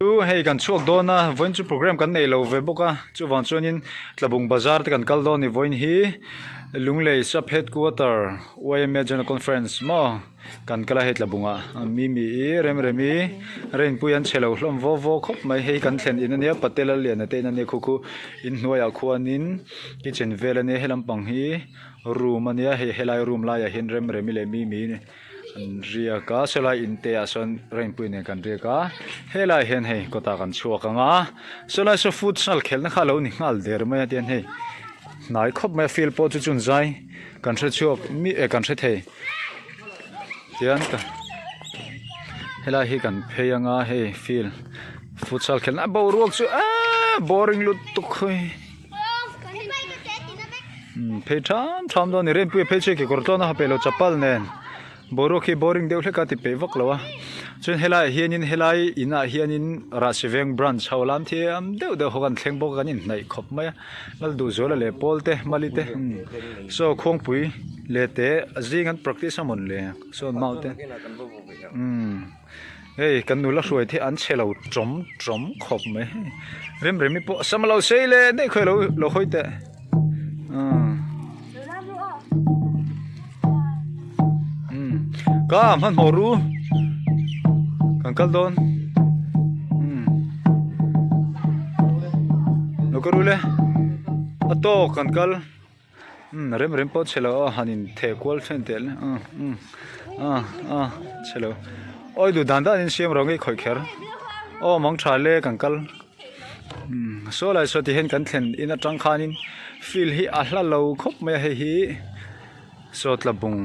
Chu hei kan chhuak dawn a, vawiin chu program kan nei lo ve bawk a, chuvang chuanin Tlabung bazar te kan kal dawn a ni vawiin hi Lunglei sub headquarter YMA General Conference maw kan kal a hei Tlabungah Mimi i Remremi Reinpui an che lo hlawm vaw vaw khawp mai hei kan thlen in ania Patel a lian a te in ania khu khu inhnuaiah khuanin kitchen vel ania he lampang hi room ania hei helai room laiah hian Remremi leh Mimi An riak a sawlai in te ah sawn rainpui nen kan riak a helai hian hei kawtah kan chhuak ang a sawlai saw futsal khelhna kha a lo ni nghal der mai a tihian hei hnai khawp mai a field pawh chu chun zai kan hre chhuak mi eh kan hre thei tihian ka helai hi kan phei ang a hei field futsal khelhna a boruak chu eee boring lutuk hi. Phei tham tham dawn a ni Rempuia phei chu kekawr tlawn a ha peih lo chapal nen boruak hi boring deuh hlek a ti peih vak lo a chuan helaiah hianin helai inah hianin Rahsiveng branch ho lam thiam deuh deuh ho kan thleng bawk a kan inhnaih khawp mai a Lalduhzuala leh Pawl te Mali te saw khuangpui leh te zing an practice a mawn le saw mau te umm. Hei kan nula hruai te an chhe lo tawm tawm khawp mai rem remi pawh sam a lo sei leh daih khawi lo lo hawi teh umm ka hmanhmawh ru kan kal dawn umm lo ka ru le a tawk kan kal. Umm rem rem pawh chhe lo a han in theh kual then teh le umm umm ah ah chhe lo awi duh dan dan in siam rawh ngei khawih kher aw mang tha le kan kal umm saw lai saw ti hian kan thlen in atang khanin field hi a hla lo khawp mai a hei hi saw tlabung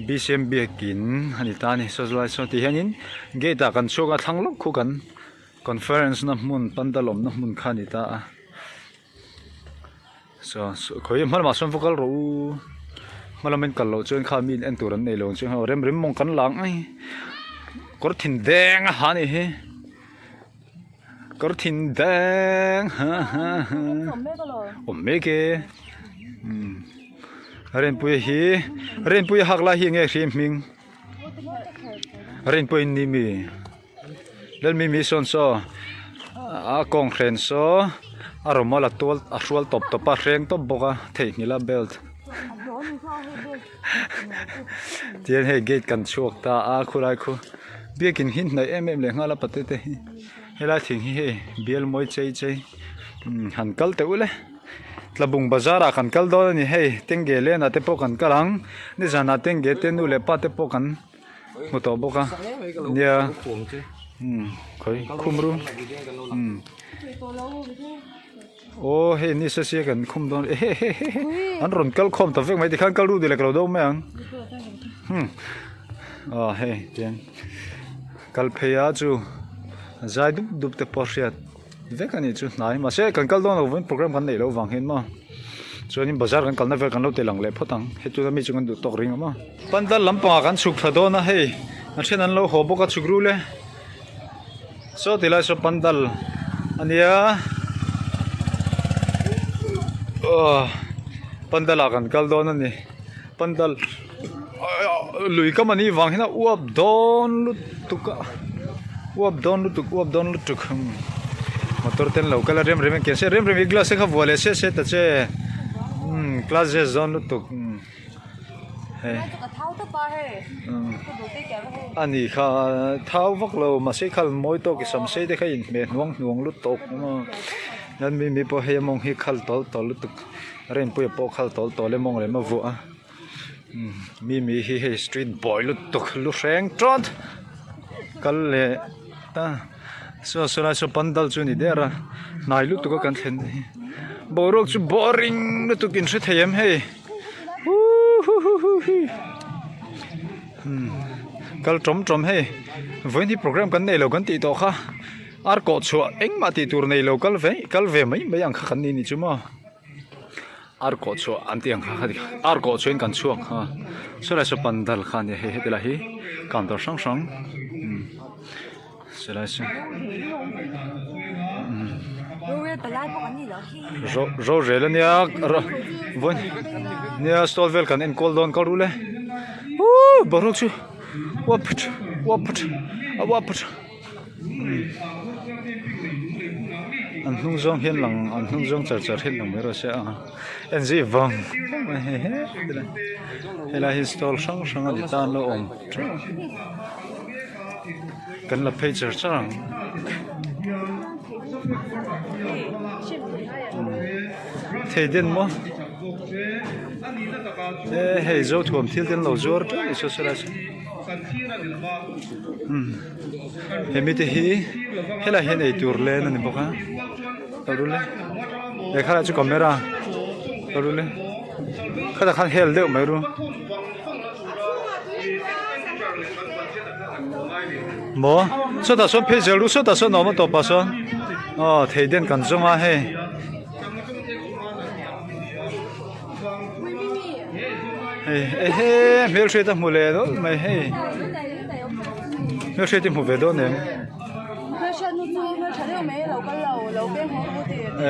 bcm biakin a ni ta a ni saw lai saw ti hianin gate ah kan chhuak a thlang lawk khu kan conference na hmun pandal awmna hmun kha a ni ta a. Saw khawi hma lamah sawn va kal rawh u hma lama in kal loh chuan kha mi in en tur an nei lo ang chu hei rem rem mawng kan lang ai kawr thin deng a ha nih hi kawr thin deng ha ha ha awm mek e umm Rinpuia hi Rinpuia hak lai hi enge hri hming Rinpuia ni mi. Lalmimi sawn saw a kawng hren saw a rawmal a tual a hrual tawp tawp a hreng tawp bawk a theihnghilh a belt tihian hei gate kan chhuak ta a khulai khu biakin hi hnaih em em leh nghal a pate te hi helai thing hi hei bial mawi chei chei umm han kal teh ule Tlabung bazar ah kan kal dawn a ni hei Tengge lane ah te pawh kan kal ang nizan ah Tengge te nu leh pa te pawh kan. Hmu tawh bawk a nia umm khawi khum ru umm aw hei ni se sia kan khum dawn eh he he he an rawn kal khawm ta vek mai tikhan kal ru duh leh ka lo do mai ang hmm aw hei tiang kal phei a chu zai dup dup te pawh hriat. Vek a nih chu hnai mahse kan kal dawn lo vawin program kan neih loh vang hian maw chuanin bazar kan kalna vel kan lo ti lang leh phawt ang hei tuna mi chu kan duh tawk ring ang maw. Pandal lampangah kan chhuk thla dawn a hei a then an lo haw bawk a chhuk rul e saw ti lai saw pandal a nia aw pandal ah kan kal dawn a ni pandal lui kam a nih vang hian a uap dawn lutuk a uap dawn lutuk uap dawn lutuk motor te an lo kal a rem rem in ke se rem rem i glass te kha vuah leh se se ta che umm class zet zawn lutuk hei a ni kha thau vak lo mahse khal mawi tawk i sam sei te kha inhmeh hnuang hnuang lutuk a mi mi pawh hei a mawng hi khal tawl tawl lutuk Rinpuia pawh khal tawl tawl e mawng lem a vuah a Mimi hi hei street boy lutuk lu hreng tawt kal leh ta saw saw lai saw pandal chu a ni der a hnai lutuk a kan thlen hi boruak chu boring lutuk in hre thei em hei huhuhuhu kal tawm tawm hei vawiin hi program kan neilo kan tih tawh kha ar kawh chhuah engmah tih tur neilo kal ve kal ve mai mai ang kha kan ni ni chu maw. Ar kawh chhuah an tih ang kha kha ar kawh chhuahin kan chhuak kha sawlai saw pandal kha a nia hei heti lai hi counter hrang hrang umm sawlai saw umm rorel a nia vawiin nia stall vel kan enkawl dawn kal rul e uuh boruak chu uap uap uap. An hnung zawng hian lang an hnung zawng char char hian lang mai rawh se a en zui vang vang mai hei he helai hi stall hrang hrang a ni ta an lo awm teuh a kan la phei char char ang. Thei den maw e hei zo thuam thil te an lo zuar teuh a ni saw saw lai saw umm hemi te hi helai hian eitur len a ni bawk a ka rul e he khalai chu camera ka rul e khatah khan hel deuh mai ru. Maw sawtah sawn phei zel ru sawtah sawn a awm a tawpah sawn aw thei den kan zawng a hei. Hei ehe hmelhriat a hmu leh nawlh mai hei hmelhriat i hmu ve dawn em?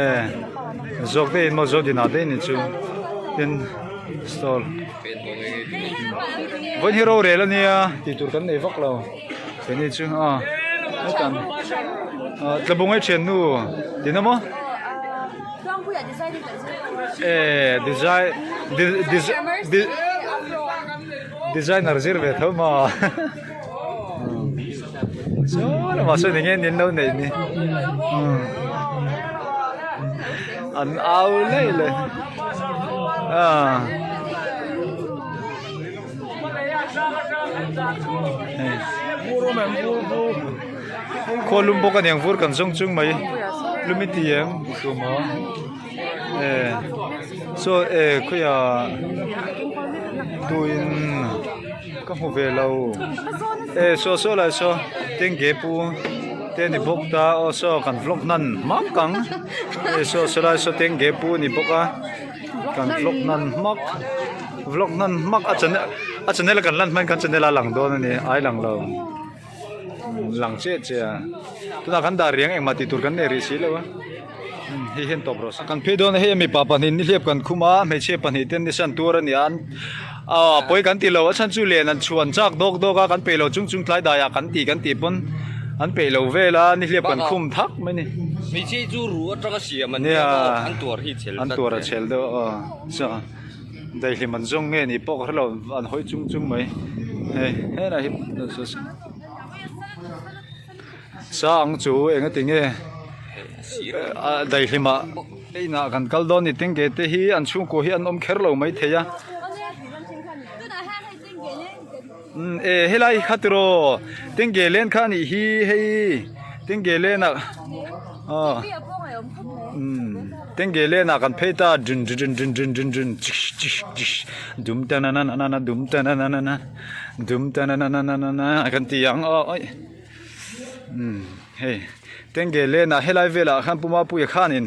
E zawk te in maw zawk dinah te in chu tin stall vawiin hi rorel ania tih tur kan nei vak lo keini chu a hetan tlabung ai thiannu tin a maw. E design designer zir ve tho maw chaw lamah sawn eng nge an lo neih ni an au laih laih a. Khualum bawk a niang vur kan zawng chung mai lum i ti em tum aw e saw e khawiah tuin ka hmu ve lo e saw saw lai saw tengge pu te ni bawk ta aw saw kan vlog hnan hmak ang e saw saw lai saw tengge pu ni bawk a kan vlog hnan hmak vlog hnan hmak a channel a channel kan lan hman kan channel a lang dawn a ni ai lang lo. Lang chiah chiah a tunah kan dah riang engmah tih tur kan nei rih si lo a hei hian tawp rawh se kan phei dawn a hei mipa pahnih nihliap kan khum a hmeichhia pahnih ten nisan tur a ni a aw pawi kan ti lo a chhan chu len an chhuan chak dawk dawk a kan peih lo chung chung tlai dai ah kan ti kan tih pawn an peih lo vel a nihliap kan khum thak mai a ni hmeichhia chu ruh atanga siam an nia an tuar hi chhel an tuar a chhel deuh aw chuan. Daihlim an zawng nge nih pawh ka hre lo an hawi chung chung mai hei helai hi sa ang chu enga ti nge ah daihlim ah inah kan kal dawn ni tengge te hi an chhungkua hi an awm kher lo mai thei a umm e helai kha tiraw tengge len kha a nih hi hei tengge len ah aw umm. Tengge lenah kan phei ta dun dun dun dun dun dun chish chish chish dum ta na na na na dum ta na na na na dum ta na na na na na na kan ti ang aw oi umm hei tengge lenah helai velah khan Pu Mapuia khanin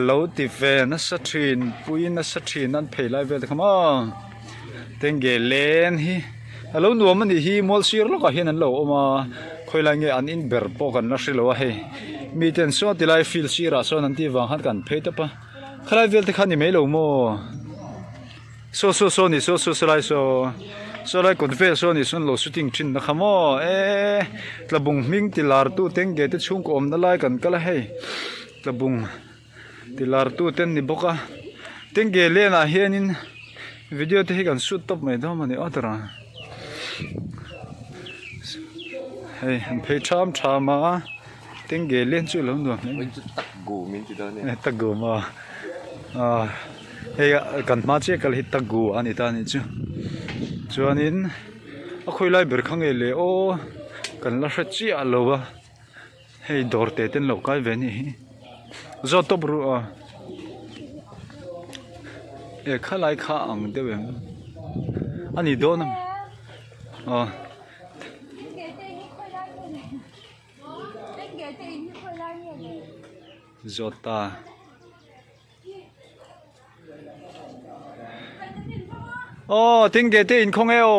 lo ti ve nasa thin pui nasa thin an phei lai vel te kha maw tengge len hi a lo nuam a nih hi mual sir lawkah hian an lo awm a khawilai nge an in ber pawh kan la hre lo a hei. Miten saw tilai field sirah sawn an tih vang khan kan phei tawp a khalai vel te kha ni mai lo maw saw saw saw ni saw saw saw lai saw saw lai kawt vel saw ni sawn lo shooting thin na kha maw eee tlabung hming ti lar tu tengge te chhungkaw awmna lai kan kal a hei tlabung ti lar tu te an ni bawk a tengge lane ah hianin video te hi kan shoot tawp mai dawn a ni aw tawrh ang hei an phei tham tham a tengge lane chu a lo nuam hle mai takgu maw ah hei kan hma chiah kal hi takgu a ni ta a nih chu chuanin a khawi lai ber kha nge le aw kan la hre chiah lo a. Hei dawr te ten lo kai ve anih hi zawt tawp ru aw e khalai kha ang deuh em a ni dawn a aw. Zawt ta. Aw tingge te in khaw nge aw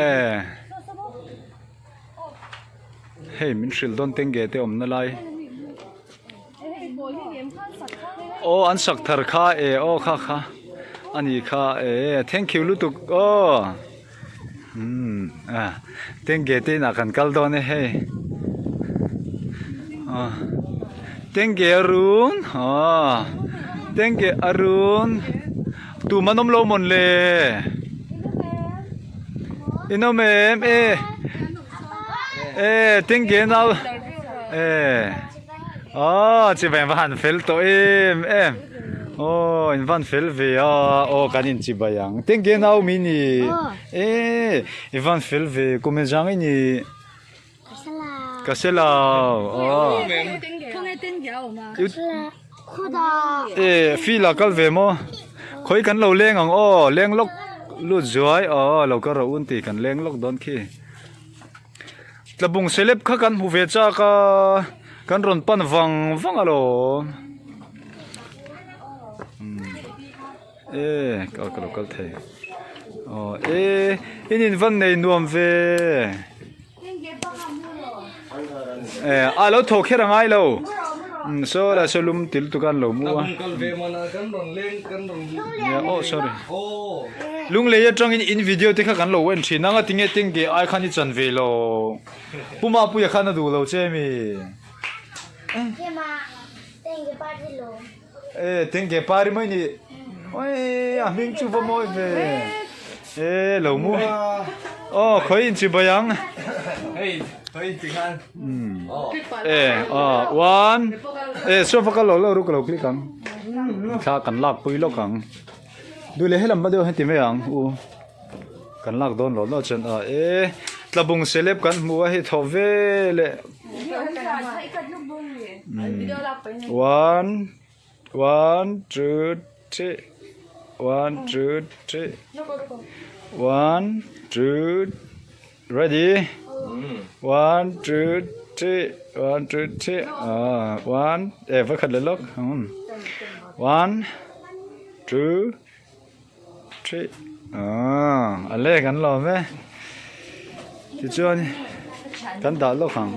e hei min hrilh dawn tingge te awmna lai aw an sak thar kha e aw kha kha ani kha e thank you lutuk aw umm. Tengge te inah kan kal dawn e hei. Tengge Arun Tengge Arun tum an awm lo mawn le in awm em e e Tengge nau e aw chibai an va han fel tawh em em aw in van fel ve a aw kan in chibai ang Tengge nau mi ni e i van fel ve kum engzang i ni. Ka hre lo aw. E feel ah kal ve maw khawi kan lo leng ang aw leng lawk lut zuai aw lo ka rawh un tih kan leng lawk dawn khi tlabung celeb kha kan hmu ve chak a kan rawn pan vang vang alawm e ka lo kal thei aw e in in van nei nuam ve. Eh, a lo tho kher angai lo. Um, so la so lum til tu kan lo mu a. Yeah, oh sorry. Lung lei atang in in video te kha kan lo en thin anga tinge ting ge ai khan i chan ve lo. Puma puia khan a du lo che mi. Eh, ting ge pari mai ni. Oi, a hming chu va mawi ve. Eh, lo mu. Oh, khoi in chi bayang. Hei, khoi in chi khan. Eh, ah, one. Eh, so va ka lo lo ru ka lo click ang. Thla kan lak pui lawk ang. Du le helam ma deuh heti mai ang u. Kan lak dawn lo lo chuan a e tlabung celeb kan hmu a hei thaw ve leh. One one two three one two three one two ready one two three one two three ah one e va khat leh lawk one two Three ah a lek an lawm e tichuan kan dah lawk ang.